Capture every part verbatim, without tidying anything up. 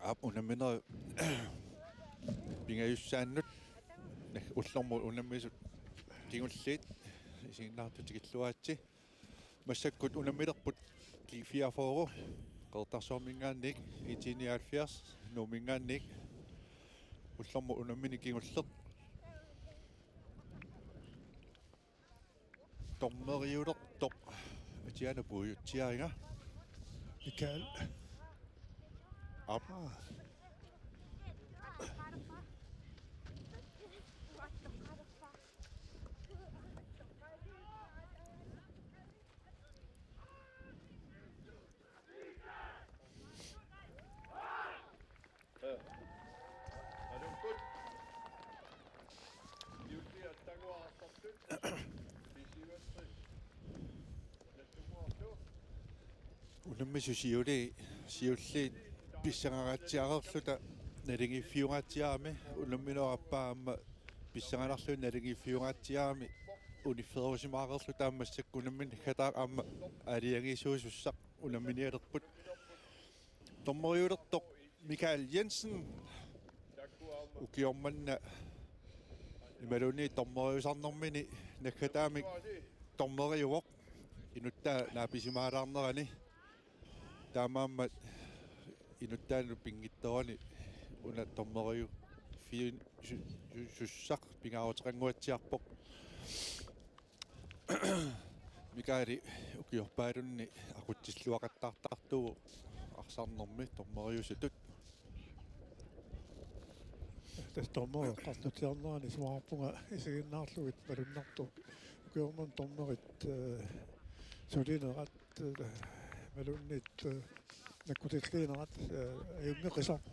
Aap, unamminerit pingajussaannut, nag-, ullormut unammisut kingulliit isiginnaartut tikilluaritsi. Massakkut unammilerput G fireogfyrre, Qeqertarsuarminngaanniit, I T nioghalvfjerds Nuumminngaanniit, ullormut unammineq kingulleq. Dommeriulertoq Atiana puiutsiariga. Michael. Aap. Unammisut siuli-, siulliit pissangaatsiareerluta naligiiffiungaatsiarami, unamminerup aappaa aamma pissanganarluinnaq naligiiffiungaatsiarami uniffeerusimaareerluta, aamma massakkut unammineq naggataaq aamma aalajangiisuusussaq unamminialerput. Dommeriulertoq Michael Jensen. Ukioq manna imaluunniit dommeriusarnermini naggataamik dommeriuvoq inuttaa naapisimaalaarnerani. Taamaammat inuttaanut pinngitsoorani una dommeriuffiu-, su-, su-, sussaq pingaaruteqannguatsiarpoq. Michaeli ukiorpaalunni aqutsilluaqattaartartuuvoq arsarnermi dommeriusutut. Tassa dommeri eqqartutsiarnerani isumaqarpunga isiginnaarlugit malunnartoq. Ukioq manna dommerit, eh, sulinerat, eh, imaluunniit, eh, nakkutilliinerat, eh, ajunngeqisoq.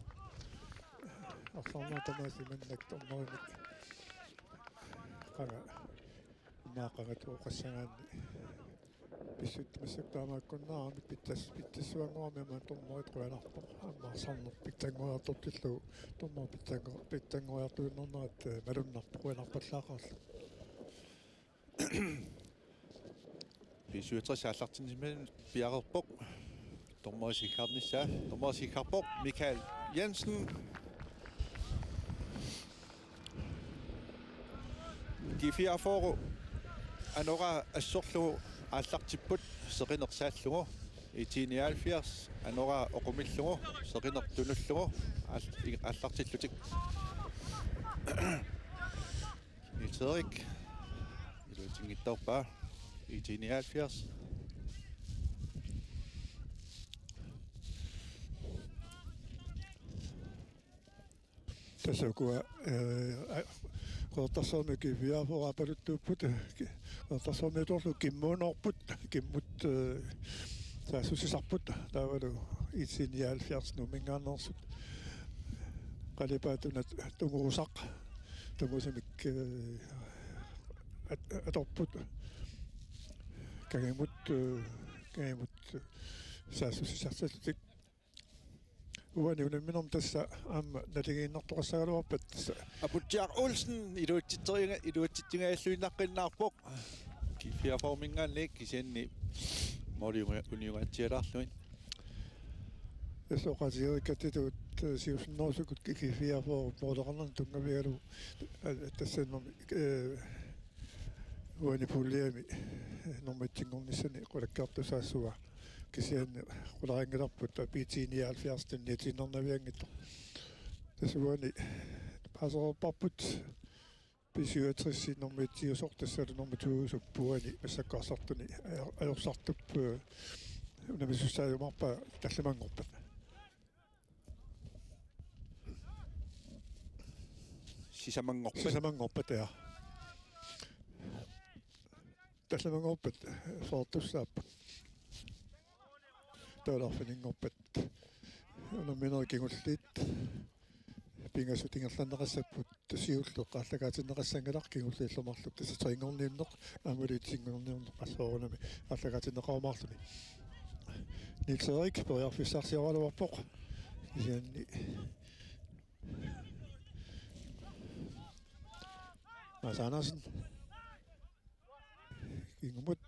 Arsarnerup tamaasa imannak dommerimik. Qanga, immaqa qangatooqassagaanni. Pissutsit massakkut taamaakkunnaramik pitsas-, pitsassuannguamik aamma dommerit qujanarpoq. Aamma arsarneq pitsanngoriartortillugu, dommeri pitsanngor-, pitsanngoriartuinnarnerat, eh, malunnarpoq, qujanarpallaaqaarlugu. B syvogtres aallartinnissamut piareerpoq. Dommeri siggaarnissaa, dommeri siggaarpoq Michael Jensen. G fireogfyrre anoraa assorlugu aallartipput seqineq saallugu. I T nioghalvfjerds anoraa oqumillugu seqineq tunullugu aal-, aallartillutik. Niels Erik iluatsinngitsoorpaa, I T nioghalvfjerds. Tassa ukua, eh, a-, Qeqertarsuarmi G fireogfyrre aappaluttuupput, eh, ki-, Qeqertarsuarmiutorlu kimmuunoorput, kimmut, eh, saassussisarput, taavalu I T nioghalvfjerds Nuumminngaanneersut. Qalipaat una tunguusaq, tungusumik, eh, at-, atorput. Kangimut, eh, kangimut saassussisarsimallutik. Uani unamminermi tassa aamma naligiinnartoqassagaluarpat tassa. Aputsiaq Olsen iluatsitseriga-, iluatsitsingajalluinnaqqinnaarpoq. G fireogfyrreminngaanniit kisianni måli unga-, uniungaatsialaarlugit. Tassa oqaatigereerikkatsigut, eh, siusinnerusukkut G fireogfyrre måleqarnermut tunngavigalugu, eh, tassanngaanniit, eh, uani puljemi, eh, nummer et-inngornissani qulakkeertussaassavaa. Kisianni qularinngilarput B T nioghalvfjerds tunniutiinnarnavianngitsoq. Tassa uani paasereerparput B syvogtres nummer et-iusoq tassalu nummer to-iusoq uani massakkut arsartuni ajor-, ajorsartup, eh, unammissussaajumaarpaa tallimanngorpat. Sisamanngorpat. Sisamanngorpat, ja. Tallimanngorpat, eh, fyrretussaapput. Taavalu arfininngorpat. Unamminerit kingulliit. Pingasut ingerlanneqassapput, siulleq aallakaatinneqassanngilaq, kingulliullu marluk tassa tre-nngorniunneq, aammalu et-inngorniunneq, qassoorunami aallakaatinneqarumaarluni. Niels Erik periarfissarsioraluarpoq. Kisianni Mads Andersen. Kingumut.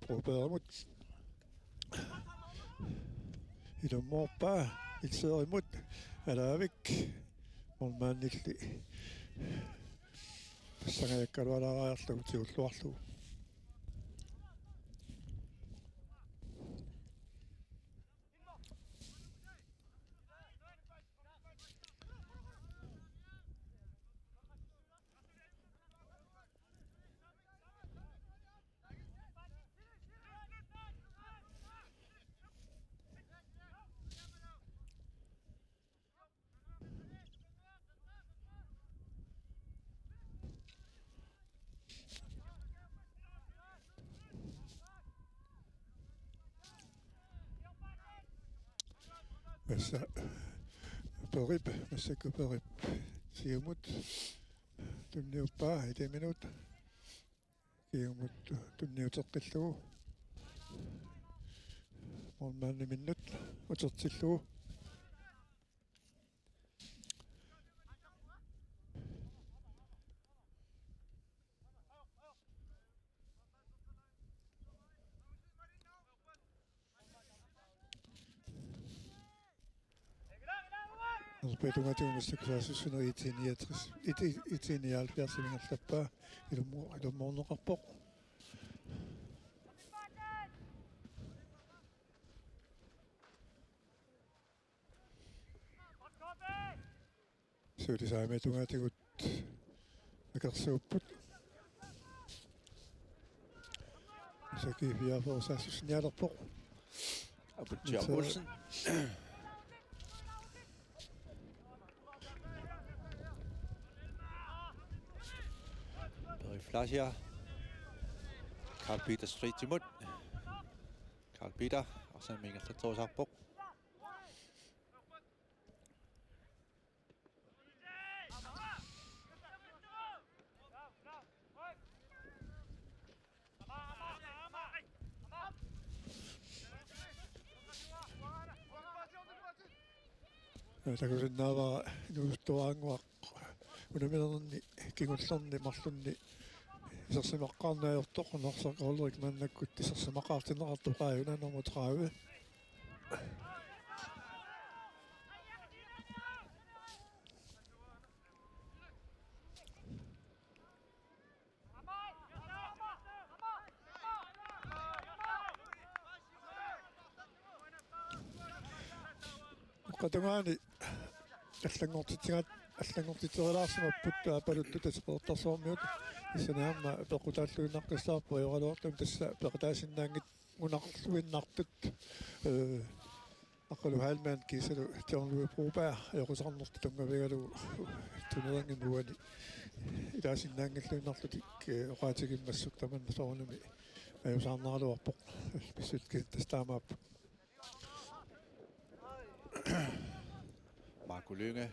Brobergimut. Ilummukarpaa Ilseerimut, alaavik målmandilli tassangajakkalualaariarlugu tigulluarlugu. Massa Perip, massakkut Perip siumut tunniuppaa, et minut. Siumut tunniuteqqillugu. Målmandiminnut utertillugu. Amerlatigut tungaatigut massakkut saassussineq I T niogtres, I T, I T nioghalvfjerds ingerlappaa, ilummu-, ilummukarneqarpoq. Sulisaami tungaatigut akersuupput. Saki Fiafor saassussinialerpoq. Aputsiaq Olsen. Peri Fleischer. Karl Peter Stridtimut. Karl Peter, arsamik ingerlatserusaarpoq. Takusinnaavara inuusuttuaraannguaq unamminerni kingullerni marlunni isersimaqqaarneq ajortoq, Narsaq Ulrik maannakkut isersimaqaartinneqartoq, qaajuna nummer tredive. Uqatungaani allanngortitsigaat, allanngortitserilaarsimapput, aappaluttuta Qeqertarsuarmiut. Tassani aamma peqqutaalluinnaqqissaarput, ajoraluartumik tassa peqataasinnaanngitsunnarluinnartut. Ee, Aqqalu Heilmann kiisalu John Louis Broberg ajoqusernertut tunngavigalugu tunuangi muani ilaasinnaanngilluinnarlutik, ee, oqaatigimmassuk tamanna soorunami ajuusaarneraluarpoq. Pissutsit tassa taamaapput. Marco Lynge.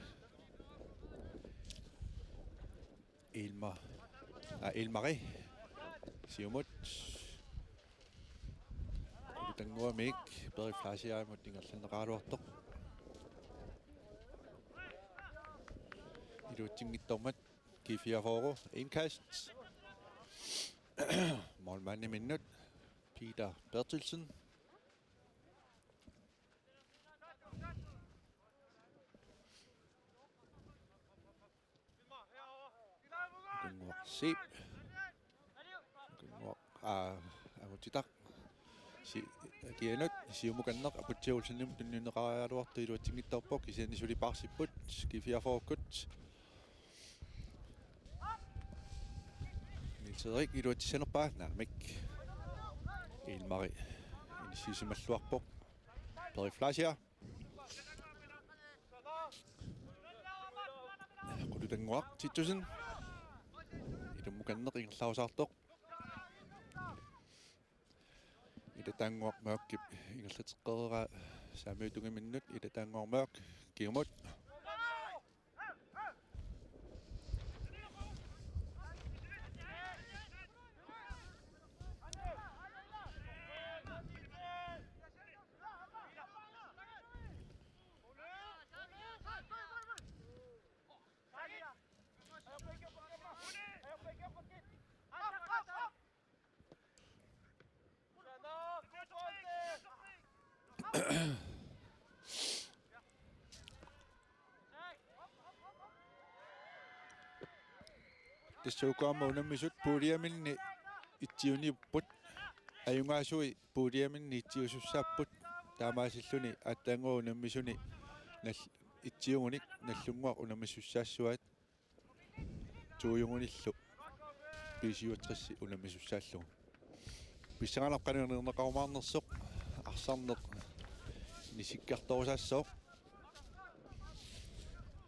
Ilma-, aa, Ilmari. Siumut. Qulutannguamik Peri Fleischerimut ingerlanneqaraluartoq. Iluatsinngitsoormat G fireogfyrre. Indkast. Målmandiminnut Peter Berthelsen. Qulutannguaq Zeeb. Qulutannguaq, aa, angutitaq. Si-, kianut, siumukanneq, Aputsiaq Olsenimut tunniunneqaraluartoq, iluatsinngitsoorpoq, kisianni suli paarsipput, G fireogfyrrekut. Niels Erik iluatsissanerpaa, naamik. Ilmari inissiisimalluarpoq. Peri Fleischer. Qulutannguaq Titussen. Ilummukanneq ingerlarusaartoq. Ilataannguaq Mørkip ingerlateqqereeraa saamiutungiminnut. Ilataannguaq Mørk kingumut. Tassa uku aamma unammisut puuliaminni itsiuniipput. Ajugaasui puuliaminni itsiusussaapput. Taamaasilluni aatsaannguaq unammisuni nal-, itsiugunik Nagdlunguaq unammisussaassuaat. Tuujugunillu B syvogtres unammisussaallugu. Pissanganaq qanoq ernernaqarumaarnersoq, arsarneq inissikkartorusaassaaq.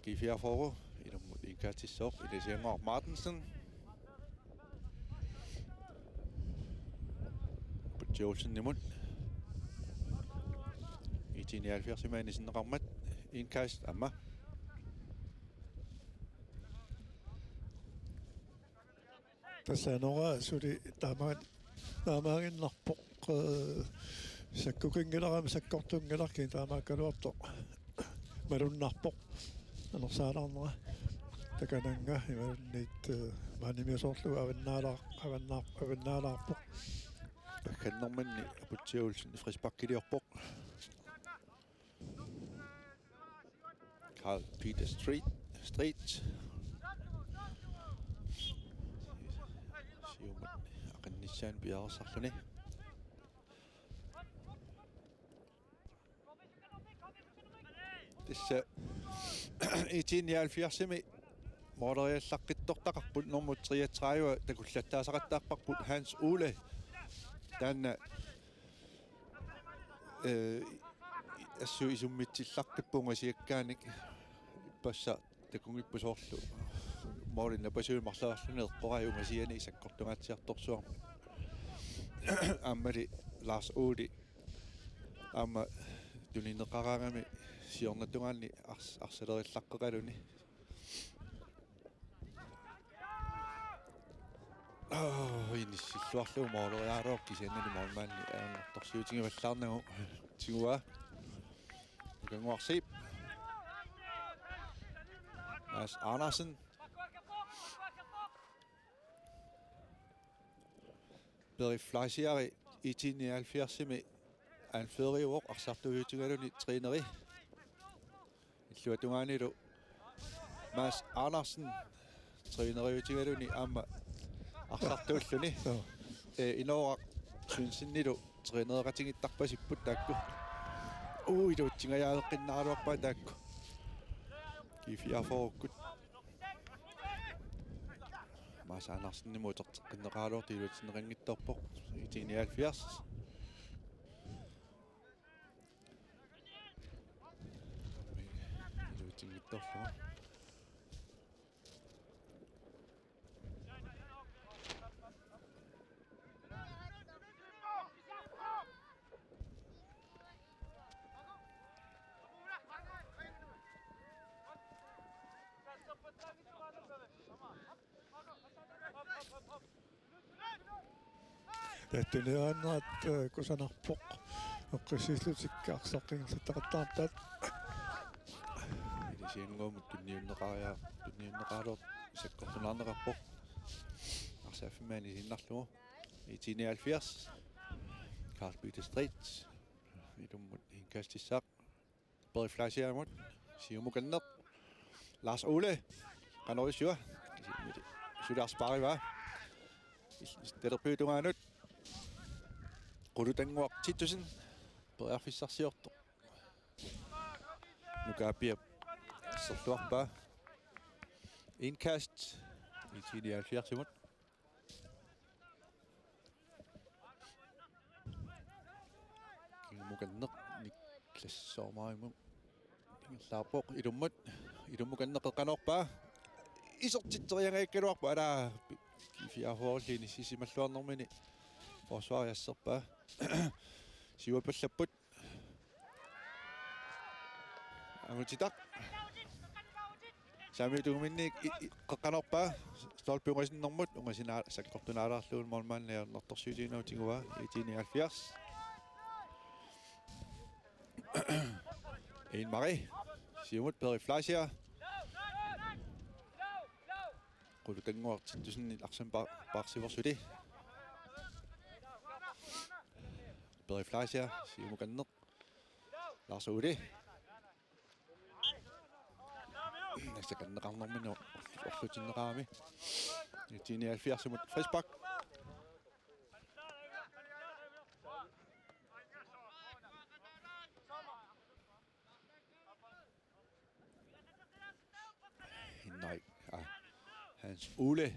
G fireogfyrre ilummut indkastissaaq, Ilisiannguaq Martinsen. Butcher Olsenimut. IT nioghalvfjerdsimi anisinneqarmat indkast aamma. Tassa Anoraa suli taama-, taamaaginnarpoq, eh, sakkukinngilarami sakkortunngilarsi taamaakkaluartoq malunnarpoq. Anersaalaarnera takanannga imaluunniit, eh, maanimiasoorlu avannaalaar-, avannaar-, avannaalaarpoq. Paggannermanni Butcher Olsen frisparkiliorpoq. Carl Peter Street, Street. Siumut aqinnissaanut piareersarluni. Tassa IT nioghalvfjerdsimi måleriallaqqittortaqarput nummer treogtredive takullattaasaqattaarparput Hans Ole. Taanna, eh, assut isummitsillaqqippoq ungasiakkaanik, ippassaq takunngippoq soorlu måli napasuumik marloriarluni eqqorai ungasianik sakkortungaatsiartorsuarmik. Aammali Lars Ole aamma tunineqaraangami siornatungaani ars-, arsalerillaqqeqaluni. Aa, inissilluarlugu måleriaaruvoq kisiannili målmandi ajornartorsiutigivallaarnagu tiguaa. Nukannguaq Zeeb. Mads Andersen. Peri Fleischer IT nioghalvfjerdsimi anføreriuvoq arsartuutigaluni træneri. Illuatungaanilu Mads Andersen træneriutigaluni aamma arsartuulluni. Joo. Eh, Inooraq Svenssenilu trænereqatigiittarpasipput taakku. Uu, iluatsingajaaleqqinnaaraluarpaat taakku. G fireogfyrrekkut. Mads Andersenimut uterteqqinneqaraluartoq iluatsinneqanngitsoorpoq. IT nioghalvfjerds. Iluatsinngitsoorlugu. Tattuniaannaat, eh, kusanarpoq. Eqqissiillutik arsaq ingerlattaqattaarpaat. Ilisiannguamut tunniunneqaria-, tunniunneqaraluartoq sakkortunaarneqarpoq. Arsaaffimmik anisiinnarlugu. IT nioghalvfjerds. Carl Peter Street. Ilummut indkastissaaq. Peri Fleischermut. Siumukanneq. Lars Ole. Qanorsuaq. Kisianni suli arsaq paarivaa. Talerpiup tungaanut. Qulutannguaq Titussen. Periarfissarsiortoq. Nukaapiap asserluarpaa. Indkast. IT nioghalvfjerdsimut. Siumukanneq Niklas Sommerimut ingerlaarpoq. Ilummut, ilummut qeqqanoorpaa. Isertitseriangajakkaluarpoq, alaa, G fireogfyrrelli inissisimalluarnermini forsvari asserpaa. Siuappallapput. Angutitaq. Saamiutuguminniik i-, i-, qeqqanoorpaa. Stolpe ungasinnermut, ungasina-, sakkortunaalaarlugu målmandi ajornartorsiutiginagu tiguaa, IT nioghalvfjerds. Ane Marie. Siumut Peri Fleischer. Qulutannguaq Titussen arsaq pa-, paarsivoq suli. Peri Fleischer, siumukanneq. Lars Ole. Sakanneqarnermini orlutinneqarami. Nitten nioghalvfjerdsimut frispark. Henrik. Ah. Hans Ole.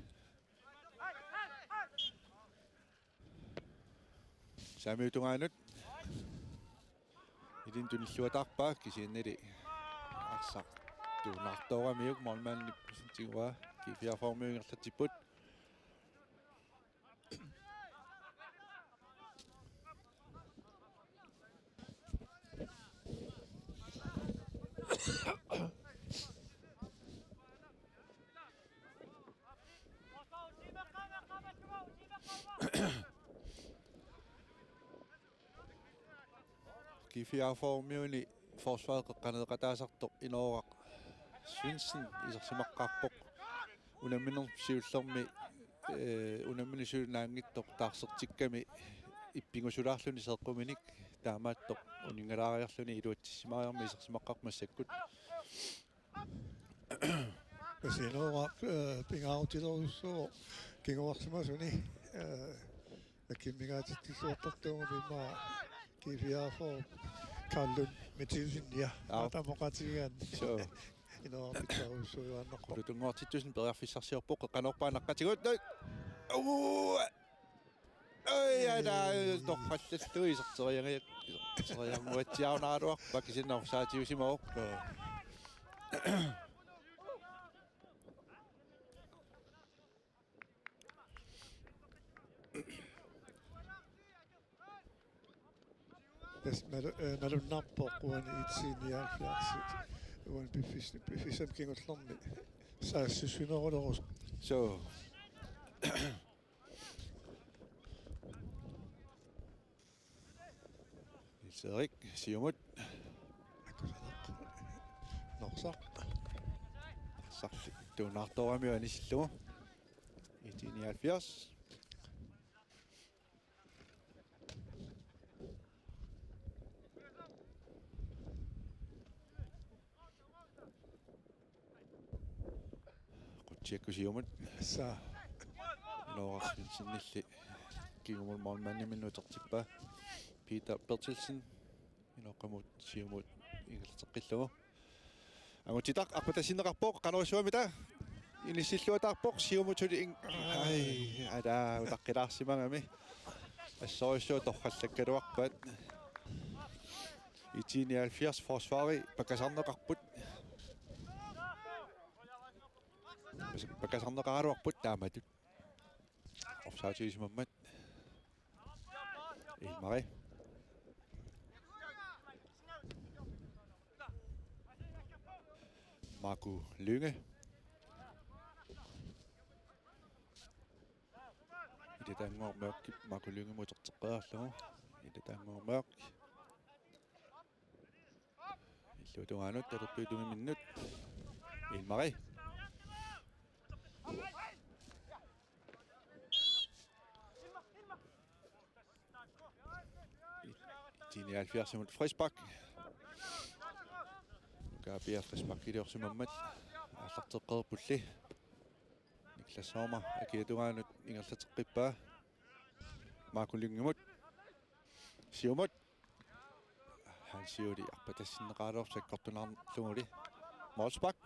Saamiutungaanut. Ilin tunilluataarpaa kisiannili arsaq tuunaartooramiuk målmandip tiguaa G fireogfyrre-miut ingerlatsipput. G fireogfyrre-miuni forsvaret qeqqaneeqataasartoq Inooraq Svendsen isersimaqqaarpoq. Unamminermi siullermi, eh, unamminermi siulleq naanngitsoq taarsertikkami ippigusulaarluni seeqquminik taamaattoq uninngalaariarluni iluatsissimariarmat isersimaqqaarpoq massakkut. Tassa Inooraq, eh, pingaarutilerujussuuvoq kinguarsimasuni, eh, nakimmigaatitsilluartartuugami immaqa G fireogfyrre Karl Lund Mathiassen, ja. Aap. Tamoqatigigan. Suu. Inooraq pitsarujussuujuaannarpoq. Qulutunngortittusin periarfissarsiorpoq, qanoq paanaqqatigut. Uu! Oj, ja, der torrallallugu iserteriarngi-, iserteriarnguatsiarunaaraluarpaa kisianni offside-iusimavoq. Tassa malu-, eh, malunnarpoq uani IT nioghalvfjerds. Uani piffis-, piffissami kingullermi saassussinerulerusoq. Suu. Niels Erik, siumut. Akusanaq. Norsaq. Arsarli tuunaartooramiuk anisillugu. IT nioghalvfjerds. Qutsiakkut siumut. Tassa. Inooraq Svendsenilli kingumut målmandiminnut utertippaa. Peter Berthelsen. Inoqqamut siumut ingerlateqqillugu. Angutit, arpatassinneqarpoq, qanorsuarmita. Inissilluataarpoq, siumut suli in-, ai, ala, utaqqilaarsimagami. Assorujussuaq torrallakkaluarpaat. IT nioghalvfjerds forsvari pakasarneqarput. Pas-, pakasarneqaraluarput taamatut. Offside-iusimammat. Ilmari. Marco Lynge. Ilataannguaq Mørch Marco Lyngemut uterteqqeriarlugu. Ilataannguaq Mørch. Illuatungaanut talerpiup tumiminnut. Ilmari. IT nioghalvfjerds-imut frispark. Kaapia frisparkiliorsimammat aallarteqqerpulli. Niklas Sommer akiatungaanut ingerlateqqippaa. Marco Lyngemut. Siumut. Hansiuli arpatassinneqaraluarpoq sakkortunaarluguli. Målspark.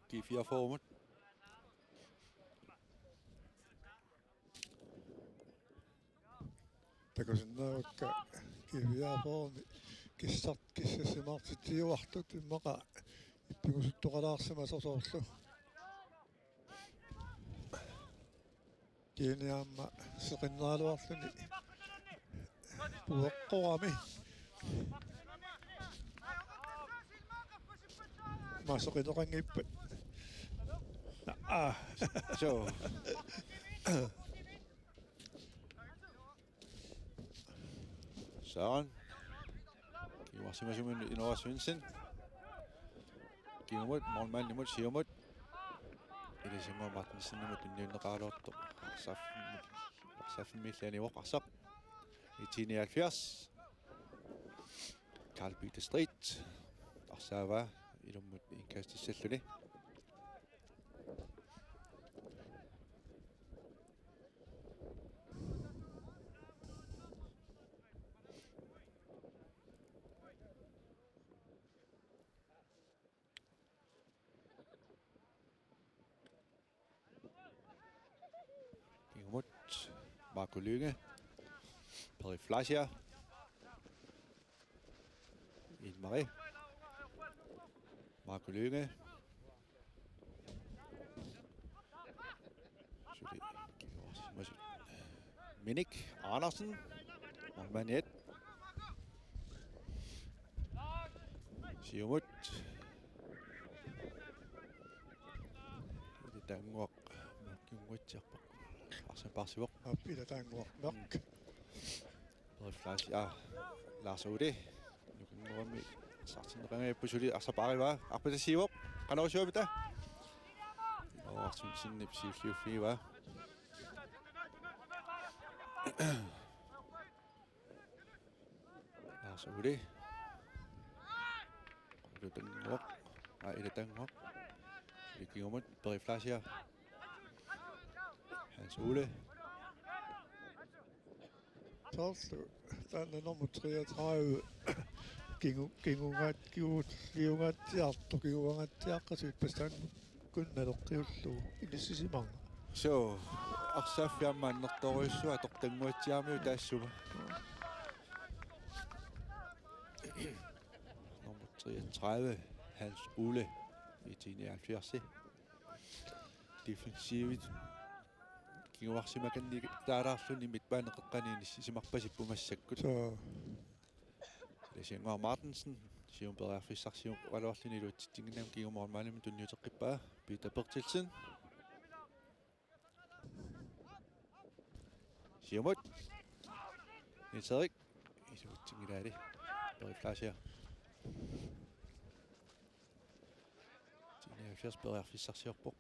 G fireogfyrre-mut. Takusinnaavakka G fireogfyrre-mi kissart-, kissassimaartitsiuartut immaqa ippigusuttoqalaarsimasoq soorlu. Kisianni aamma seqinneraluarluni pueqqorami. Masoqinneqanngippat. Aa. Suu. Søren. Kinguarsimasuminnut Inooraq Svendsen. Kingumut, målmandimut, siumut. Ilisimaaq Martinsenimut tunniunneqaraluartoq. Arsaq-, arsaaffimmilli anivoq arsaq. IT nioghalvfjerds. Karl Peter Street. Arsaavaa. ilummut indkastissalluni. Kingumut, Marco Lynge, Peri Fleischer, Inmari, Marco Lynge, suli, Minik Andersen, målmand et. Siumut. Ila Tannguaq, Mørk Jungutsiarpoq. Arsaq paarsivoq. Aap, Ila Tannguaq, Mørk. Peri Fleischer, aa, Lars Ole. Nukinngorami saartinneqangajapput, suli arsaq paarivaa. Arpatassiivoq. Qanorsuarmita? Oorsunsinnip siulliuffigivaa. Lars Ole. Ila Tannguaq. Aa, Ila Tannguaq. Suli kingumut, Peri Fleischer. Hans Ole. Torlu, taanna nummer treogtredive. Kingu-, kingungaat-, kinguatsiartoq, kinguatsiaqqat ippassaq taanna kunnalertiullu inissisimaarnga. Suu, arsaaffiamma annertoorujussuaq atortannguatsiaamiu taassuma. Nummer treogtredive, Hans Ole, I T nioghalvfjerds. Defensivit kinguarsimakannik taalaarluni midtbaneqeqqani inissisimarpasippoq massakkut. Suu. Sila Sjenggaard Martinsen, siumut periarfissarsiugaluarluni iluatsitsinnginnami kingumut målmandimut tunniuteqqippaa. Peter Berthelsen. Siumut. Niels Erik. Iluatsinngilaali. Peri Fleischer. Tine Fjers periarfissarsiorpoq.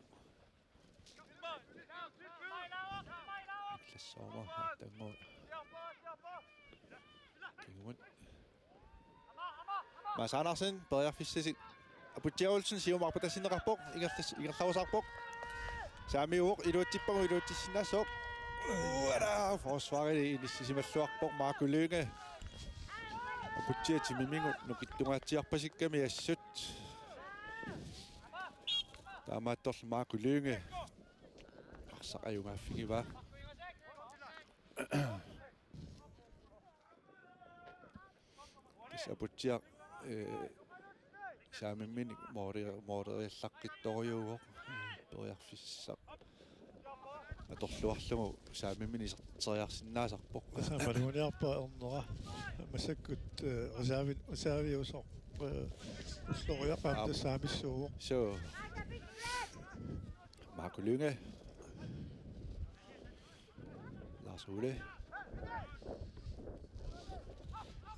Niklas Sommer, Tannguaq. Kingumut. Mads Andersen, periarfissasi. Aputsiaq Olsen, siumut arpatassinneqarpoq, ingerlas-, ingerlarusaarpoq. Saamiuvoq, iluatsippagu, iluatsissinnaasoq. Uala, forsvarili inissisimalluarpoq, Marco Lynge. Aputsiaq timimigut, nukittungaatsiarpasikkami assut. Taamaattorli Marco Lynge. Arsaq ajugaaffigivaa. Tassa Aputsiaq, eh, saamimminik moori-, mooriallaqqittorujuuvoq, eh, periarfissaq atorluarlugu saamimminik iserteriarsinnaasarpoq. Tassa maluginiarpaa ernera. Massakkut, eh, reservi-, reserviusoq, eh, ulloriaq aamma Aap. Tassa saamissuuvoq. Suu. Marco Lynge. Lars Ole.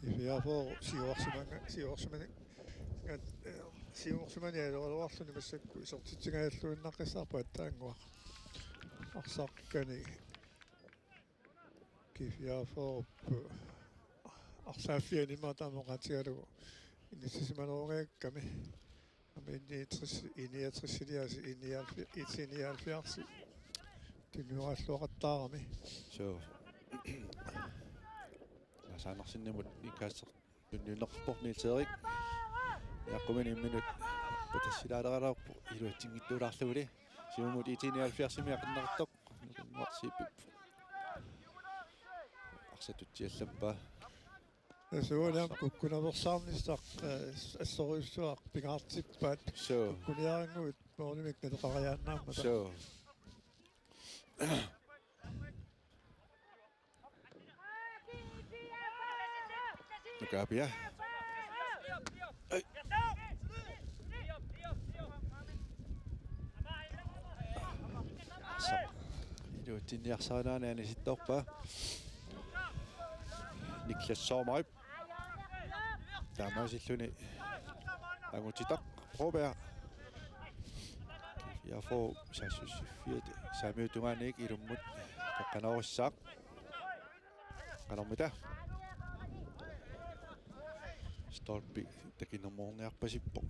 I fireogfyrre, siuarsimanga-, siuarsimani-, gat-, eh, siuarsimaniaraluarluni massakkut isertitsingajalluinnaqqissaarpoq aatsaannguaq. Arsaq kani G fireogfyrre arsaaffianimmat taama oqaatigalugu inissisimanerungajakkami. Aamma I niogtres, I niogtres-iliasi, I nioghalvfjerds, I nioghalvfjerds. Tunnioraalluaqattaarami. Suu. Mads Andersenimut indkast tunniunneqarpoq Niels Erik. Jaaqqumini imminut patassilaaleralaarpoq iluatsinngitsuulaarluguli. Siumut I T nioghalvfjerds-imi aqineqartoq. Nukinngorsiipip. Arsaq tutsiallappaa. Suunaam kukkunaveersaarnissaq, eh, assorujussuaq pingaartippaat. Suu. Kukkuniarannguit målimik naleqariaannaammata. Suu. Nukaapia. Ai. Arsaq. Iluatsinniarsarilaarneq anisittoorpaa. Niklas Sommerip. Taamaasilluni Angutitaq Broberg. G fireogfyrre saassussiffiat saamiup tungaaniit ilummut qeqqanoorussaaq. Qanormita? Stolpe takinermoorniarpasippoq.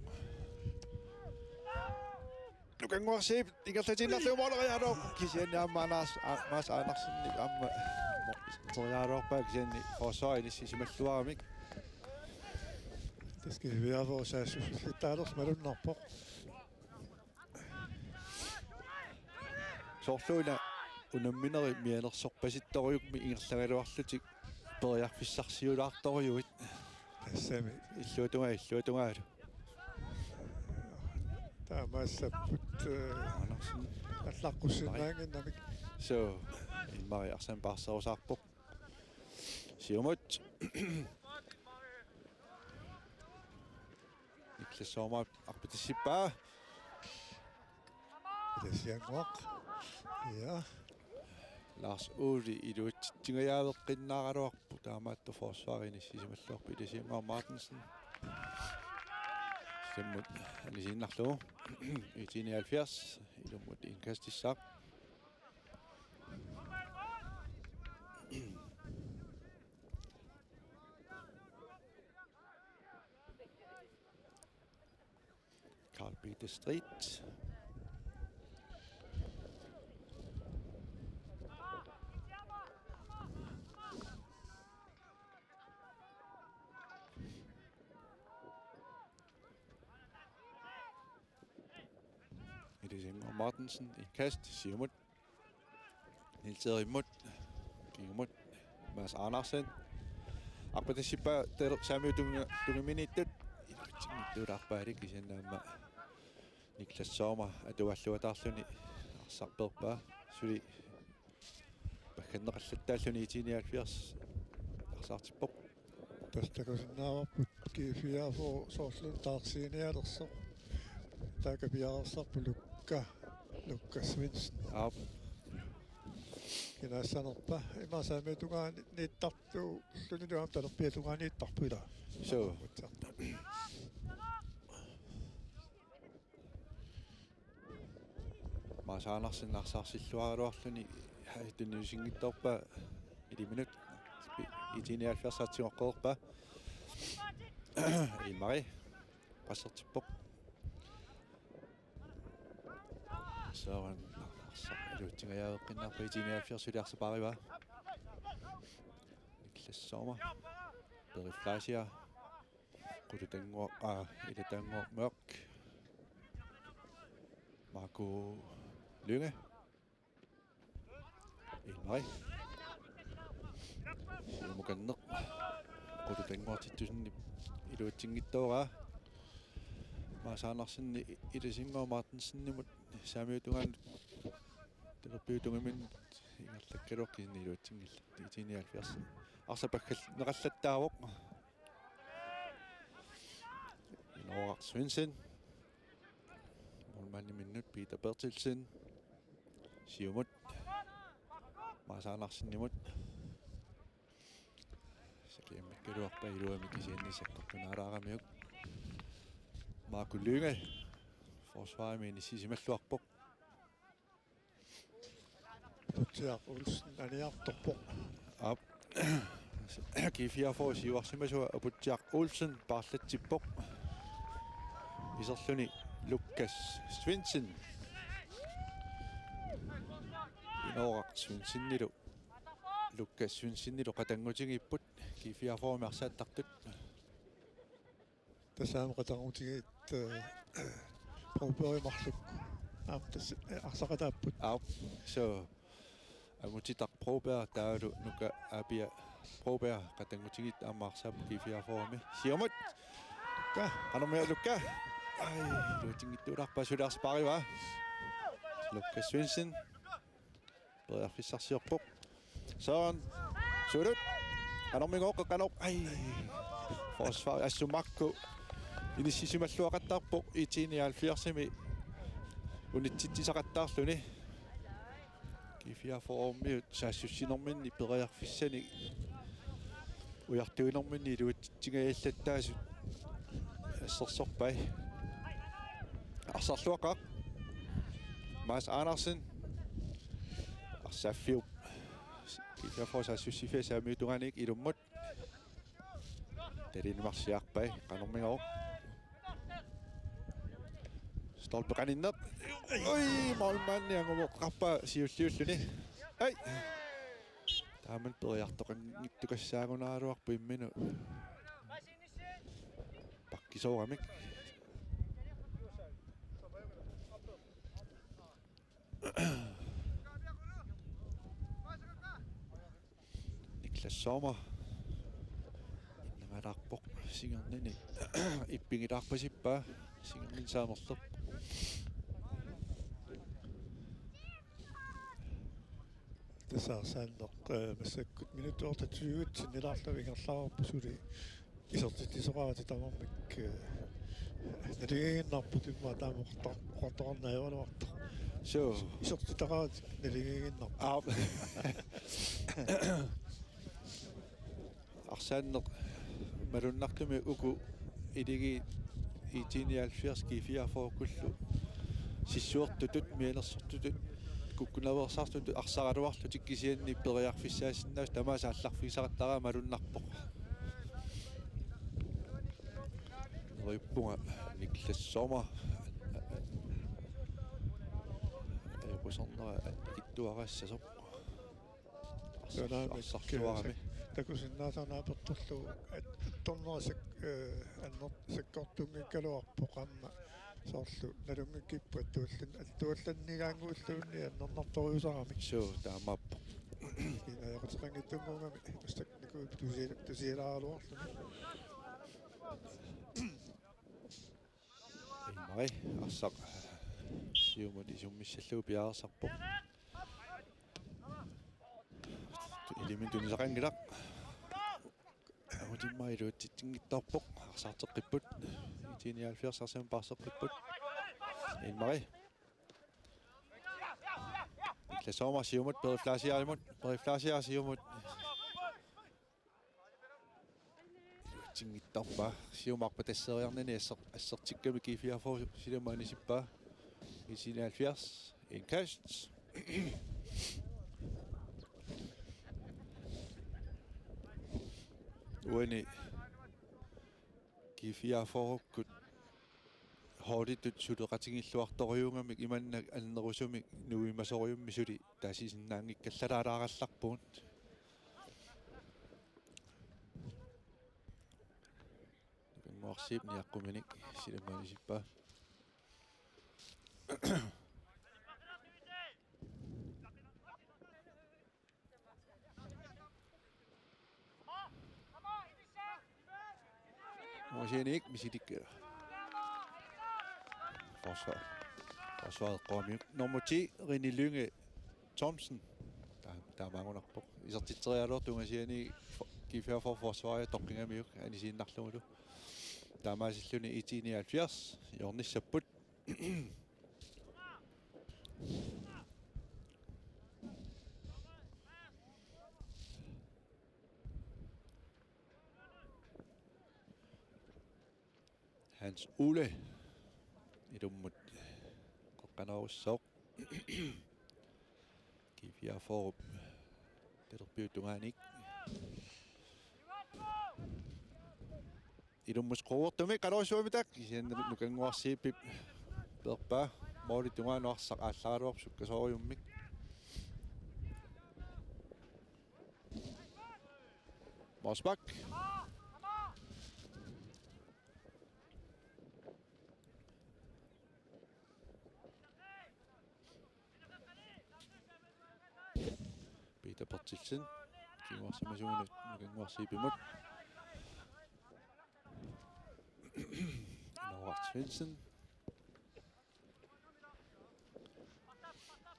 Lukannguarsiip ingerlatiinnarlugu måleriaannaavoq, kisianni aamma Anders, a-, Mads Andersen aamma måleriaannaavoq, kisianni forsvarip inissisimalluaramik. Tassa G F A-p saassussilersoq malunnarpoq. Soorlu una unamminerit mianersorpasittorujummik ingerlagaluarlutik periarfissarsiulaartorujuit. Tassami. Illuatungaa, illuatungaalu. Taamaassapput, eh, Andersen. Allaqqussinnaannginnamik. Suu, Ilmari arsaq paarserusaarpoq. Siumut. Niklas Sommer arpatissippaa. Ilisiannguaq. Ja. Lars Ole iluatsitsingajaaveqqinnaaraluarpoq, taamaattoq forsvarip inissisimalluarpoq Ilisiannguaq Martinsen. Siumut anisiinnarlugu. I T nioghalvfjerds, ilummut indkastissaaq. Karl Peter Street. Ilisiannguaq Martinsen, indkast, siumut. Niels Erik Mut, kingumut, Mads Andersen. Arpatissippaa, taavalu saamiup tunga-, tungiminiittut. Iluatsinngitsuulaarpaali, kisianni aamma Niklas Sommer atuaalluataarluni arsaq peerpaa. Suli pagganneqallattaalluni I T nioghalvfjerds arsaartippoq. Tassa takusinnaavarput G F A-p soorlu taarsiinialersoq. Taakku piareersarput Lukka, Lukka Svendsen. Aap. Kinaassanerpa, ima saamiup tungaaniittartuullunilu aamma talerpiatungaaniittarpoq, ilaa? Suu. Mads Andersen arsaarsilluaraluarluni, haj, tunniusinngitsoorpaa iliminut. I T nioghalvfjerds aatsingoqqeerpaa. Ilmari. Qassertippoq. Søren arsaq iluatsingajaaveqqinnaarpaa, I T nioghalvfjerds suli arsaq paarivaa. Niklas Sommer. Peri Fleischer. Qulutannguaq, aa, Ilatannguaq Mørch. Marco Lynge. Ilmari. Siumukanneq. Qulutannguaq Tittusenip iluatsinngitsooraa. Mads Andersen Ilisiannguaq Martinsenimut saamiup tungaanut talerpiup tungiminnut ingerlakkaluarpoq, kisianni iluatsinngillat. I T nioghalvfjerds arsaq pagganneqallattaavoq. Inooraq Svendsen. Målmandiminnut Peter Berthelsen. Siumut. Mads Andersenimut. Sakiammikkaluarpaa iluamik, kisianni sakkortunaalaaramiuk. Marco Lynge. Forsvarimi inissisimalluarpoq. Aputsiaq Olsen aniartorpoq. Aap. G F A-p siuarsimasua Aputsiaq Olsen paarlatsippoq. Iserluni Lukas Svendsen. Inooraq Svendsenilu. Lukas Svendsenilu qatanngutigiipput G F A-p arsaattartut. Tassa aamma qatanngutigiit, eh, Brobergip marluk. Aamma tassa, eh, arsaqataapput. Aap, suu. Amutitaq Broberg taavalu Nuka Apia Broberg qatanngutigiit aamma arsaapput G F A-p. Siumut. Ka. Qanormia Lukka. Ai, iluatsinngitsuulaarpaa, suli arsaq paarivaa. Lukas Svendsen. Periarfissarsiorpoq. Søren. Sulut. Qanormigooq, qanoq. Ai. Forsvar assut makku inissisimalluaqattaarpoq, I T nioghalvfjerdsimi unitsitsisaqattaarluni. G F A-p saassussinerminni periarfissanik ujartuinerminni iluatsitsingajallattaasut assersorpai. Arsarluaqaaq. Mads Andersen. Arsaaffiup G F A-p saassussiffia saamiup tungaaniit ilummut. Tallimat marsiarpai, qanormigooq. Stolpe qaninneq. Ui, målmandi anguvoqqarpaa siulliulluni. Ai. Taamani periartoqanngitsukassaagunaraluarpoq imminut. Pakkisooramik. Niklas Sommer. Innangalarpoq singernini. Ippigilaarpasippaa. Singernini saamerlerpoq. Tassa arsaanneq, eh, massakkut minutsit otteogtyve sinnilaarlugu ingerlareerput suli isertitsisoqaratik tamarmik, eh, naligiinnarput immaqa taama oqartoq-, oqartoqarneq ajoraluartoq. Suu. Isertitaqaratik naligiinnarput. Aap. Arsaanneq malunnartumik uku iligi IT nioghalvfjerds G-fireogfyrrekkullu sissuertutut, mianersortutut, kukkunaveersaartutut arsaraluarlutik kisianni periarfissaasinnaasut tamaasa aallarfigisaqattaaraat malunnarpoq. Neriuppunga Niklas Sommer. Ajoquserneq annikitsuarassasoq. Taanna aamma arsarluarami. Takusinnaasannik apertorlugu at-, attorneq sik-, eh, anner-, sakkortunngikkaluarpoq aamma soorlu nalunngikkippat attuallan-, attuallannigaannguulluunniit annernartorujussuugamik. Suu, taamaappoq. Inajoquteqanngitsunnguugami massakkut nikuup tusi-, tusialaaruarluni. Ilmari arsaq siumut isummissallugu piareersarpoq. Iliminut tunisaqanngilaq. Utimma iluatsitsinngitsoorpoq. Arsarteqqipput. IT nioghalvfjerds arsamik paarseqqipput. Ilmari. Niklas Sommer siumut, Peri Flaasiarimut, Peri Flaasiar siumut. Iluatsinngitsoorpaa. Siumut arpatasseriarnini asser-, assertikkami G-fireogfyrre silamut anisippaa. IT nioghalvfjerds. Indkast. Uani G-fireogfyrrekkut holditut suleqatigiilluartorujuugamik imannak annerusumik nuimasorujummik suli taasisinnaanngikkallaraallarpugut. Nukanguarsiip niaqquminik silamut anisippaa. Moosianik misilik. Forsvar. Forsvar eqqoramiuk. Nummer ti, Rene Lynge Thomsen. Taa-, taamaagunarpoq. Isertitseriaraluartoq ungasiani fo-, G-fireogfyrre forsvaria toqqigamiuk anisiinnarlugulu. Taamaasilluni IT nioghalvfjerds hjørnissapput. Hans Ole ilummut qeqqanoorussaaq. G-fireogfyrre talerpiup tungaaniit. Ilummut quuertumik qanorsuamita kisianni Nukanguarsiipip peerpaa. Målip tungaanut arsaq aallaraluarpoq sukkasoorujummik. Morsbak. Peter Berthelsen. Kinguarsimasuunut Nukanguarsiipimut. Noah Svendsen.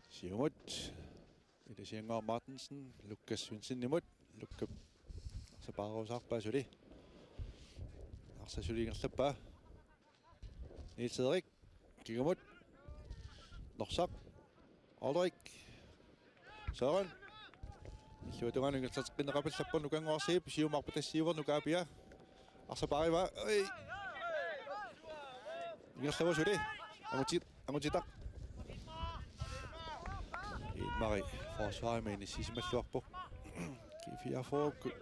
Siumut. Ilasiannguaq Martinsen, Lukas Svendsenimut, Lukas arsaq paarusaarpaa suli. Arsaq suli ingerlappaa. Niels Erik, kingumut. Norsaq. Ulrik. Søren. Illuatungaanut ingerlateqqinneqapallappoq Nukanguarsiip, siumut arpatassiivoq Nuka Apia. Arsaq paarivaa. Oi. Ingerlavoq suli. Angutit-, angutitaq. Ilmari forsvarimi inissisimalluarpoq. G-fireogfyrre.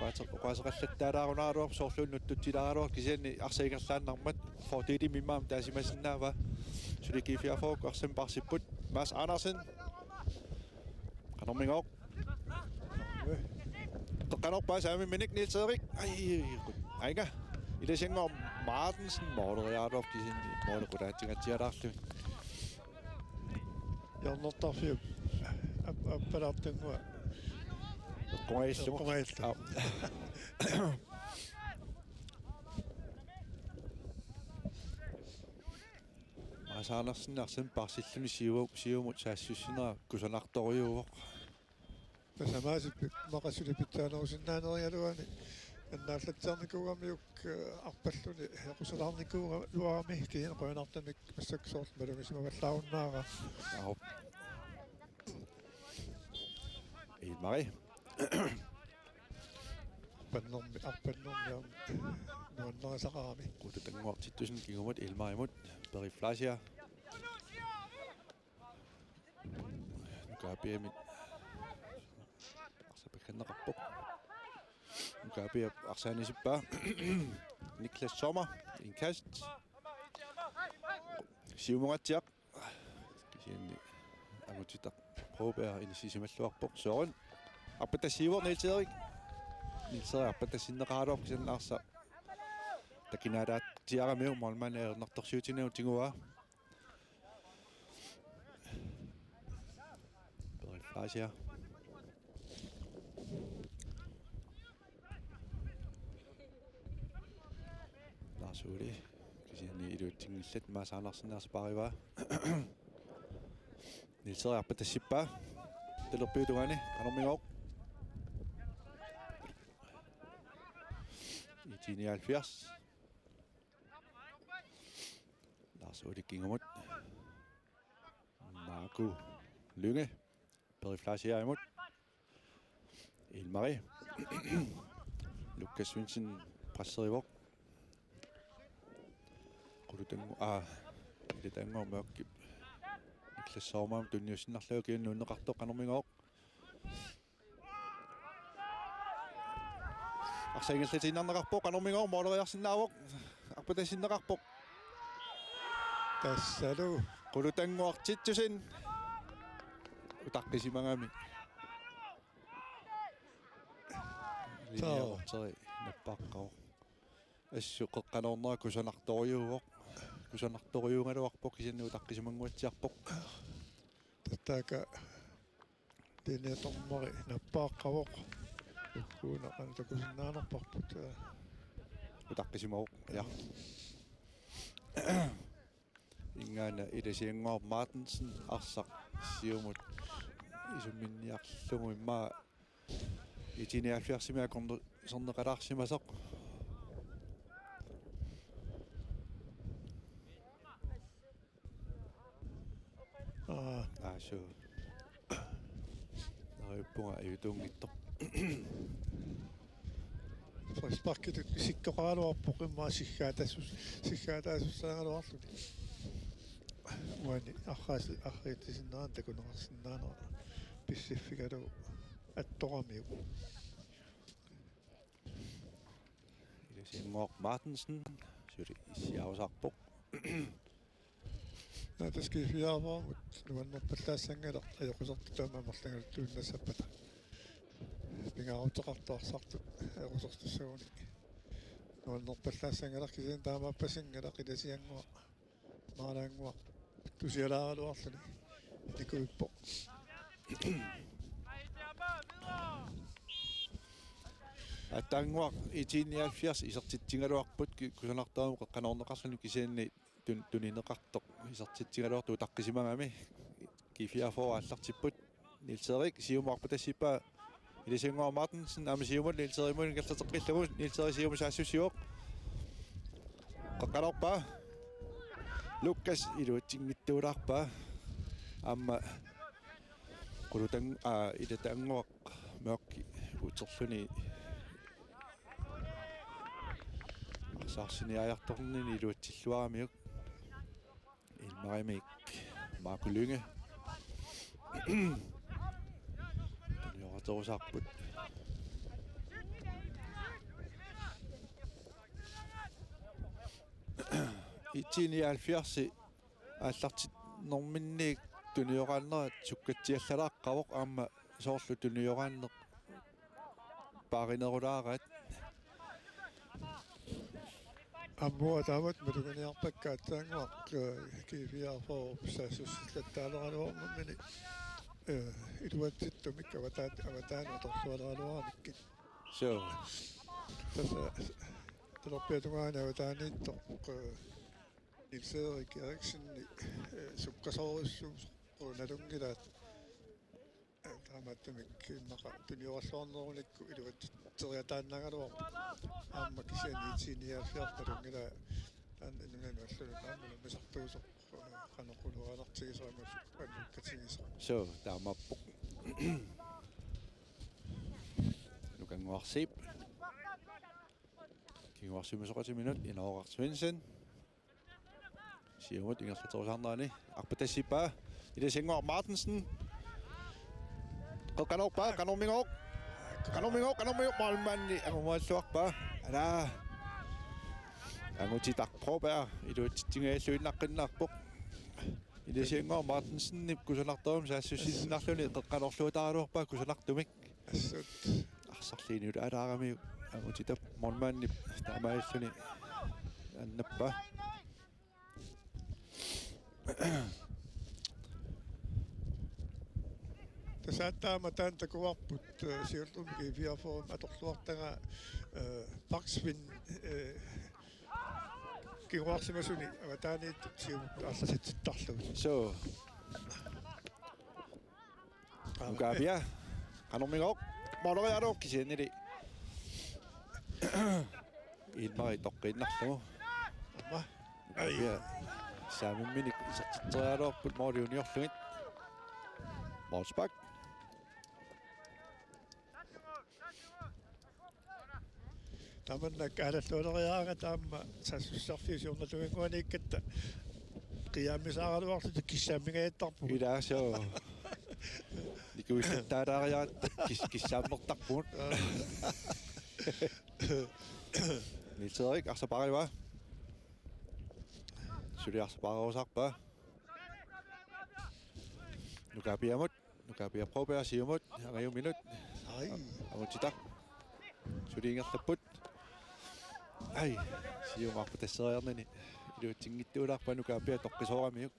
Oqaaseqallattaalaarunaraluarpoq soorlu nutsutsilaaraluarpoq kisianni arsaq ingerlaannarmat fordelimik immaqa taasimasinnaavaa. Suli G fireogfyrre arsamik paarsipput. Mads Andersen. Qanormigooq. Qeqqanorpaa saamimminik Niels Erik. Ai, ainga. Ilasiannguaq Martensen mooleriaraluarpoq kisianni mooli qulaatingatsialaarluni. Hjørnertarfiup ap-, appalaartannguaq. Qungaillugu. Qungaillugu. Aap. Mads Andersen arsamik paarsilluni siu-, siumut saassussinera kusanartorujuuvoq. Tasamaasit pi-, maqasuli pitsaanerusinnaanerigaluani annaallatsiarnikuugamiuk, eh, arpalluni equsalaarnikuugaluarami kiin qujanartumik massakkut soorlu malugisimavallaarunnaara. Aap. Ilmari. Arpannermi, arpannermi aamma nuannarisaqarami. Qulutannguaq Titussen kingumut Ilmarimut. Peri Fleischer. Nukaapiamit arsaq pigaaneqarpoq. Nukaapiap arsaanisippaa. Niklas Sommer, indkast. Siumungaatsiaq. Kisianni Angutitaq Broberg inissisimalluarpoq. Søren. Arpatassiivoq Niels Erik. Niels Erik arpatassinneqaraluarpoq kisianni arsaq takinaalaatsiaramiuk målmandi ajornartorsiutiniarlugu tiguaa. Peri Fleischer. Lars Ole. Kisianni iluatsinngillat Mads Andersen arsaq paarivaa. Niels Erik arpatassippaa. Talerpiup tungaani. Qanormigooq. IT nioghalvfjerds. Lars Ole kingumut. Marco Lynge. Peri Fleischer imut. Ilmari. Lukas Svendsen presserivoq. Qulutannguaq, aa, Ilisiannguaq Mørkip. Niklas Sommerip tunniussinnarlugu kisianni nuunneqartoq qanormigooq. Arsaq ingerlatiinnarneqarpoq, qanormigooq, mooleriarsinnaavoq. Arpatassinneqarpoq. Tassalu. Qulutannguaq Titussen. Utaqqisimagami. Linje Taava. Teri nappaaqqavoq. Assut qeqqanoornera kusanartorujuuvoq. Kusanartorujuugaluarpoq kisianni utaqqisimannguatsiarpoq. Taava taakku linjedommeri nappaaqqavoq. Ukkuuna qanoq takusinnaanerparput. Utaqqisimavoq, ja. Ingaana Ilisiannguaq Martensen arsaq siumut isumminniarlugu immaqa IT nioghalvfjerdsimi akornuserneqalaarsimasoq. Aa. Aa, suu. Neriuppunga ajutuunngitsoq. Frisparkitut isikkoqaraluarpoq immaqa siggaataassus-, siggaataasussaagaluarluni. Uani arraas-, arriitsisinnaanera takuneqarsinnaanera pissiffigalugu attoramiuk. Ilisiannguaq Martensen suli issiarusaarpoq. Naataskiifiaarmut nuannerpallaassanngilaq ajoqusertut taama amerlangaluttuinnassappata. Pingaaruteqartoqassartut ajoqusertussagunik. Nuannerpallaassanngilaq kisianni taamaappasinngilaq Ilisiannguaq. Maalaannguaq tusialaaraluarluni nikuippoq. Aatsaannguaq IT nioghalvfjerds isertitsigaluarput ki-, kusanartumik qeqqanoorneqarluni kisianni tun-, tunineqartoq isertitsigaluartoq utaqqisimagami G fireogfyrre aallartipput. Niels Erik siumut arpatassippaa Ilisiannguaq Martensen aamma siumut Niels Erimut ingerlateqqillugu Niels Erik siumut saassussivoq. Qeqqanoorpaa. Lukas iluatsinngitsuulaarpaa. Aamma Qulutang-, aa, Ilisiannguaq Mørk uterluni. Arsaarsinnaajartornini iluatsilluaramiuk. Ilmarimik Marco Lynge. Tunioraterusaarput. IT-nioghalvfjerds aallartinnerminniit tunioraannera sukkatsiallalaarpoq aamma soorlu tunioraanneq paarinerulaaraat. Aamma taamatut maluginiarpakka aatsaannguaq, eh, G fireogfyrre saassussillattaaleraluarnermini, eh, iluatsittumik avataat-, avataanut atorlualeraluaramikkit. Suu. Tassa talerpiata tungaani avataaniittoq, eh, Niels Erik Eriksen, eh, sukkasoorujussuusoq nalunngilaat, eh, taamaattumik immaqa tunioralluarnerunikku iluatsitseriataannaagaluarpoq. Aamma kisianni IT-nioghalvfjerds nalunngilaa taanna nunanut allanut aamma unammisartuusoq, eh, qanoq uluaranartigisoq aamma annukkatigisoq. Suu, taamaappoq. Nukannguarsiip. Kinguarsiumisoqatiminut Inooraq Svendsen. Siumut ingerlaterusaarnerani arpatassiippaa. Ilasiannguaq Martensen. Qeqqanoorpaa, qanormigooq. Qanormigooq, qanormigooq, målmandi angumaalluarpaa. Alaa. Angutitaq Broberg iluatsitsingajalluinnaqqinnaarpoq. Ilasiannguaq Martensenip kusanartorujussuarmik saassussiinnarluni qeqqanoorluataaraluarpaa kusanartumik. Assut. Arsarliinut alaarami angutitap målmandip taamaalluni annappaa. Tassa aamma taanna takuarput, eh, siullermik G fireogfyrre atorluartagaq, eh, backspin, eh, kinguarsimasuni avataaniittut siumut aallartitsittarlugit. Suu. Nukaapia. Qanormigooq. Målerialu kisiannili. Ilmari toqqiinnarlugu. Aamma. Ai. Nukaapia. Saamimminik isertitseriaraluarput måli uniorlugit. Målspark. Tamanna kaalallualeriaraangat aamma saassussisarfiup siornatigut tungaanniikkatta qiimmaasaaraluarlutik kissaammingajattaarpugut. Ilaa suu. Nikuillattaalaariaratta kis-, kissaammertarpugut. Niels Erik arsaq paarivaa. Suli arsaq paarerusaarpaa. Nukaapiamut. Nukaapia Broberg siumut, angajuminut. Ai. Angutitaq. Suli ingerlapput. Ai. Siumut arpatasseriarnani. Iluatsinngitsuulaarpaa Nukaapia toqqisooramiuk.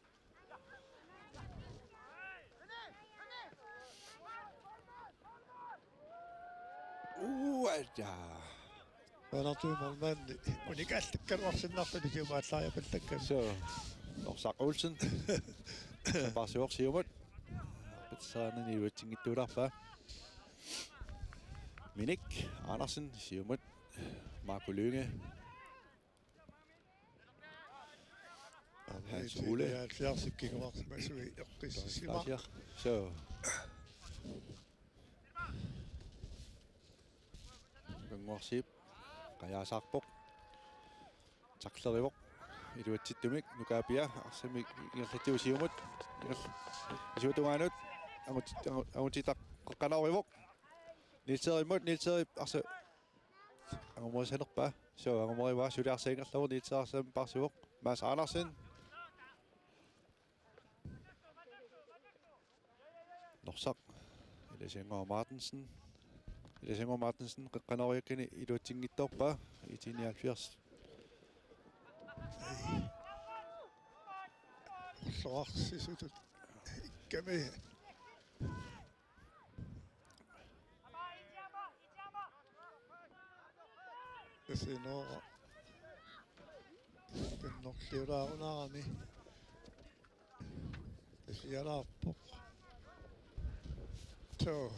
Uaja. Maanartuup målmandi unikaallikkaluarsinnarluni siumut aallariapallakkami. Suu. Norsaq Olsen. Paarsivoq siumut. Arpatasseriarnani iluatsinngitsuulaarpaa. Minik Andersen siumut. Marco Lynge. Hans Ole. Halvfjerds kinguarsimasui eqqissisimasoq. Suu. Nukannguarsiip qajaasaarpoq. Taklerivoq. Iluatsittumik Nukaapia arsamik ingerlatsivoq siumut. Ingerl-, isuata tungaanut. Angut-, angu-, angutitaq qeqqanoorivoq. Niels Erimut, Niels Erip arsaq angumerisanerpaa. Suu, angumerivaa, suli arsaq ingerlavoq, Niels Erik arsamik paarsivoq. Mads Andersen. Norsaq. Ilasiannguaq Martensen. Ilasiannguaq Martensen, qeqqanooriakkani iluatsinngitsoorpaa. IT-nioghalvfjerds. Ulloqarsisutut. Ikkami. Tassa Inooraq. Kannerliulaarunarami. Tasialaarpoq. Suu.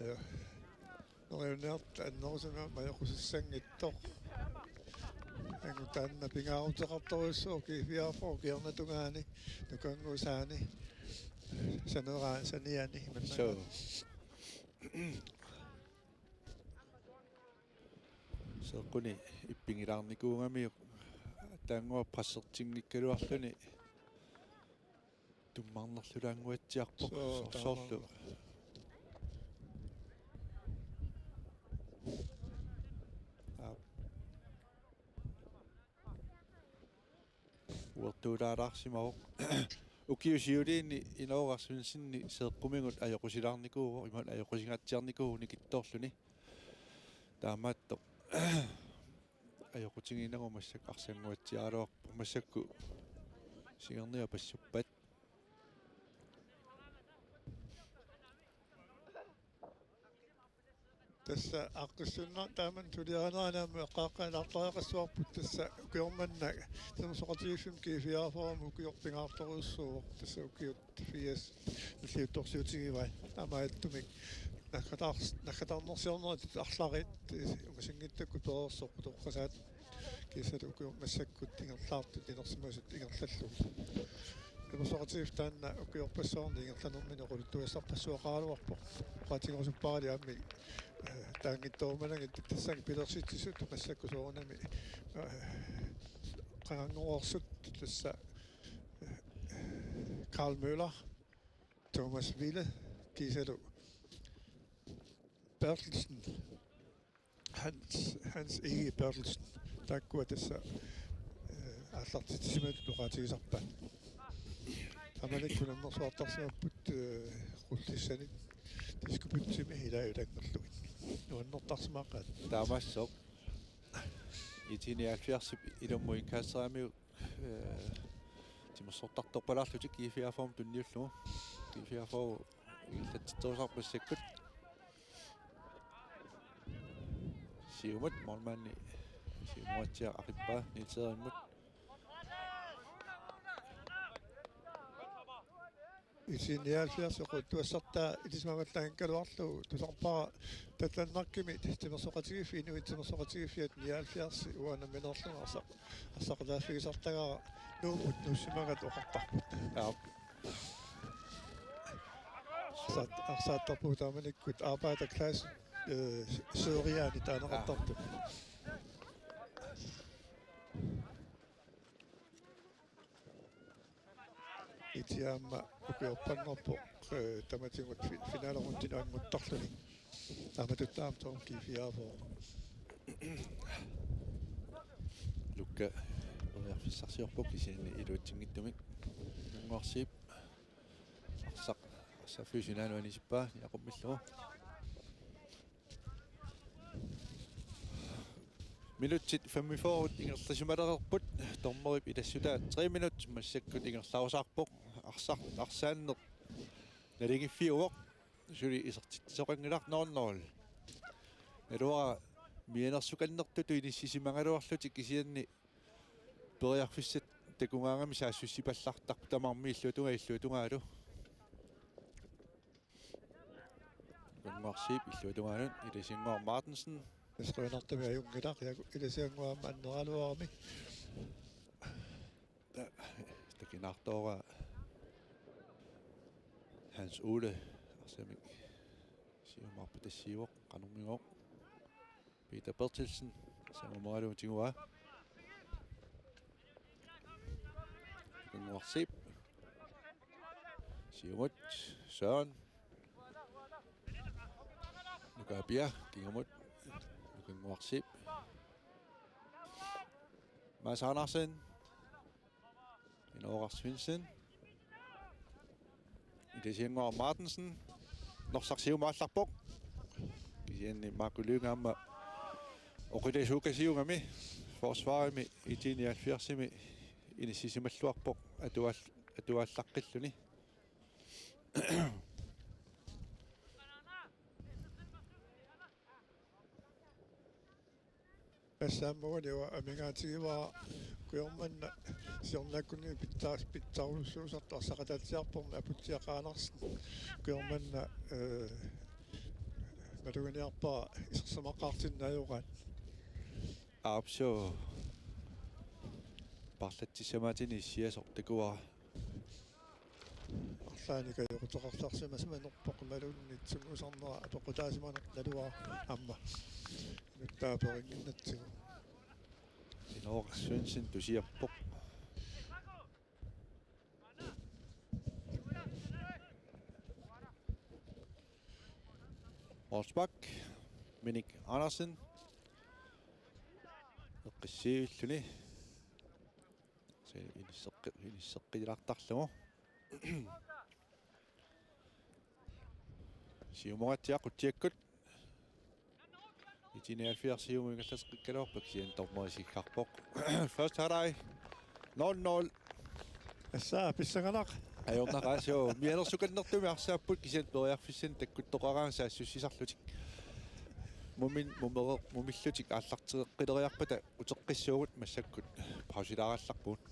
Ja. Neriunniarta annerusumik majoqqusussanngitsoq. Angutaanna pingaaruteqartorujussuuvoq G fireogfyrre ukiarnatungaani nukanngusaani sanera-, saniani manna. Suu. Seeqquni ippinngilaarnikuugamiuk taanngua pressertinngikkaluarluni tummarnerlulaannguatsiarpoq. Suu, sor-, sorlu. Taamaammat. Aa, Pertuulaalaarsimavoq. Ukiut siuliini Inooraq Svendsenip seeqqumigut ajoqusilaarnikuuvoq, imaluunniit ajoqusingaatsiarnikuuvoq nikittoorluni. Taamaattoq ajoqutigiinnagu massakkut arsannguatsiaraluarpoq, massakkut singerniappassuppat. Tassa aaqqissuunneq taamani suliarinerani aamma eqqaaqqaalaartariaqassavarput, tassa ukioq manna Timersoqatigiiffimmi G fireogfyrremi ukioq pingaartorujussuuvoq, tassa ukiut firs nalliuttorsiutigivai. Taamaattumik naggataar-, naggatarnersiornerit arlarit ungasinngitsukkut pereersoq utoqqasaat, kiisalu ukioq massakkut ingerlaartut inersimasut ingerlallugit. Timersoqatigiiffik taanna ukiorpassuarni ingerlanermini oqaluttuassarpassuaqaraluarpoq. Oqaatigerusupparalu aamma, eh, taanngitsoorumanagu tassani pilersitsisut massakkut soorunami, eh, qanganngoorsut tassa, eh, Karl Møller, Thomas Wille, kiisalu Berthelsen. Hans, Hans Egede Berthelsen, taakkua tassa, eh, aallartitsisimasut oqaatigisarpaat. Taamanikkut unammersuartarsimapput, eh, Qullissanit Diskobygdimi ilaajulanngorlugit. Nuannertarsimaqaat. Taamaassaaq. I T nioghalvfjerdsip ilummut indkasteramiuk, eh, timersortartorpalaarlutik G fireogfyrremut tunniullugu. G fireogfyrre ingerlatsitserusarput massakkut. Siumut, målmandi siumuatsiaq aqippaa Niels Erimut. I T nioghalvfjerds oqaluttuassartaa ilisimavallaanngikkaluarlugu tusarpara Danmarkimi Timersoqatigiiffiat, Inuit Timersoqatigiiffiat nioghalvfjerds uanga nammineerlunga arsaq-, arsaqataaffigisartagara Nuummut nuussimagatta oqartarput. Aap. Arsaat-, arsaattarpugut taamanikkut Arbejderklasse, eh, Syderiaani taaneqartartut. Aap. I T aamma ukiorpassuarnarpoq, eh, tamatigut fi-, finalerundinut annguttarluni. Taamatut aamma soorlu G fireogfyrre. Lukka periarfissarsiorpoq kisianni iluatsinngitsumik. Nunguarsiip arsaq, arsaq fysinanu anisippaa Jakob Millo. Minutsit femogfyrre ingerlasimalereerput, dommerip ilassutaa tre minut massakkut ingerlarusaarpoq, arsaq, arsaanneq naligiiffiuvoq, suli isertitsisoqanngilaq nul nul. Naluara mianersukannertutut inissisimagaluarlutik kisianni periarfissat takugaangamik saassussipallartarput tamarmik illuatungaa illuatungaalu. Nunguarsiip illuatungaanut Ilasiannguaq Martinsen. Isquinartami ajunngilaq, Ilasiannguaq aamma anneraluarami. Ta-, takinaartoora Hans Ole arsamik siumaarput tassiivoq, qanormigooq. Peter Berthelsen, samumaarlugu tiguaa. Nunguarsiip. Siumut, Søren. Nukaapia, kingumut. Nunguarsiip. Mads Andersen. Inooraq Svendsen. Ilasiannguaq Martinsen. Norsaq siumut aallarpoq. Kisianni Marco Lynge aamma oqilaasuukasiugami forsvarimi I T nioghalvfjerdsimi inissisimalluarpoq atual-, atuaallaqqilluni. Tassaammaguni uanga amigaatigivara ukioq manna siornaakkunni pitsaa-, pitsaarusussuusartoq arsaqataatsiarpormi Aputsiaq Andersen. Ukioq manna, eh, maluginiarpara isersimaqaartinnaajugaat. Aapsuu. Paarlatsissamaatini issiasoq takuara. Arlaannik ajoquteqartarsimanerpoq imaluunniit sungiusarnera apeqqutaasimanerpoq naluara aamma. Inuttaa perinnginnatsigu. Inooraq Svendsen tusiappoq. Målspark, Minik Andersen. Eqqissiivilluni. inisseqqi-, inisseqqilaartarlugu. Siumukatsiaq Qutsiakkut. I T nioghalvfjerds Siumut ingerlateqqikkaluarpaa kisianni dommeri siggarpoq. Første halvleg nul nul. Tassa pissanganaq. Ajornaqaaq, suu. Mianersukannertumik arsaapput kisianni periarfissanik takkuttoqaraangat saassussisarlutik. Mumin-, mumereq-, mumillutik aallarteqqileriarpata uteqqissuugut massakkut pausilaarallarpugut.